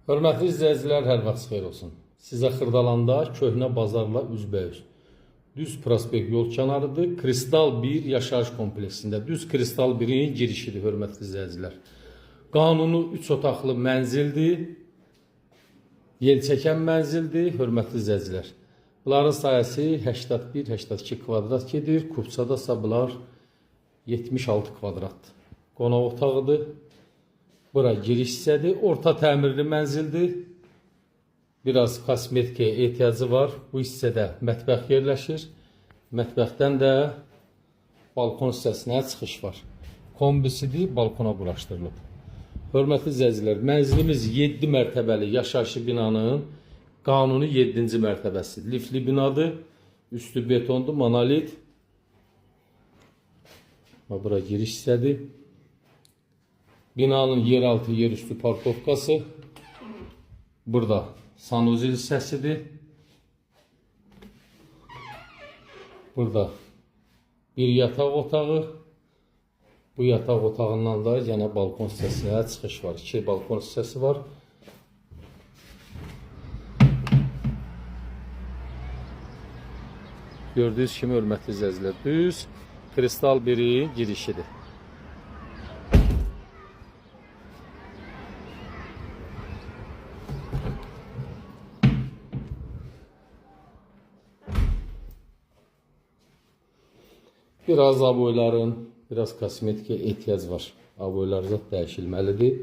Hörmətli izləyicilər, hər vaxt xeyir olsun. Sizə Xırdalanda köhnə bazarla üzbəüz. Düz prospekt yol kənarıdır. Kristal 1 yaşayış kompleksində. Düz Kristal 1-in girişidir, hörmətli izləyicilər. Qanuni 3 otaqlı mənzildir. Yelçəkən mənzildir, hörmətli izləyicilər. Bunların sahəsi 81-82 kvadrat gedir. Kupçadasa bunlar 76 kvadratdır. Qonaq otağıdır. Bura giriş hissədir. Orta təmirli mənzildir. Biraz kosmetikaya ehtiyacı var. Bu hissədə mətbəx yerləşir. Mətbəxdən də balkon hissəsinə çıxış var. Kombisidir, balkona quraşdırılıb. Hörmətli izləyicilər, mənzilimiz 7 mərtəbəli yaşayışlı binanın qanuni 7-ci mərtəbəsi. Liftli binadır. Üstü betondur, monolit. Bura giriş hissədir. Binanın yeraltı, yerüstü parkovkası. Burada sanuzel hissəsidir. Burada bir yataq otağı. Bu yataq otağından da yenə balkon hissəsinə çıxış var. 2 balkon hissəsi var. Gördüyünüz kimi hörmətli izləyicilər, düz Kristal 1-in girişidir. Biraz aboyların, biraz kosmetikaya ehtiyac var. Aboylar zat dəyişilməlidir.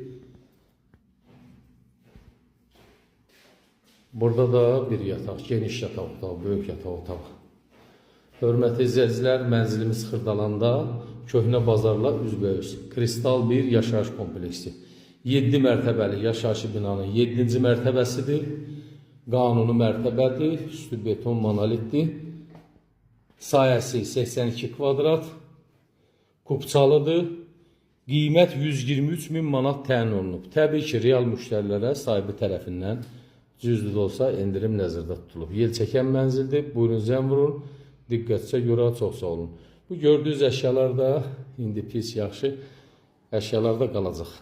Burada da bir yataq, geniş yataq otağı, böyük yataq otağı. Hörmətli izləyicilər, mənzilimiz Xırdalanda, köhnə bazarla üzbəüz. Kristal 1 yaşayış kompleksi. 7 mərtəbəli yaşayış binanın 7-ci mərtəbəsidir. Qanuni mərtəbədir, üstü beton monolitdir. Sahəsi 82 kvadrat, kupçalıdır. Qiymət 123 min manat təyin olunub. Təbii ki, real müştərilərə sahibi tərəfindən cüzlü də olsa endirim nəzərdə tutulub. Yel çəkən mənzildir. Buyurun, zəng vurun. Diqqətinizə görə çox sağ olun. Bu gördüyünüz əşyalar da indi pis, yaxşı əşyalar da qalacaq.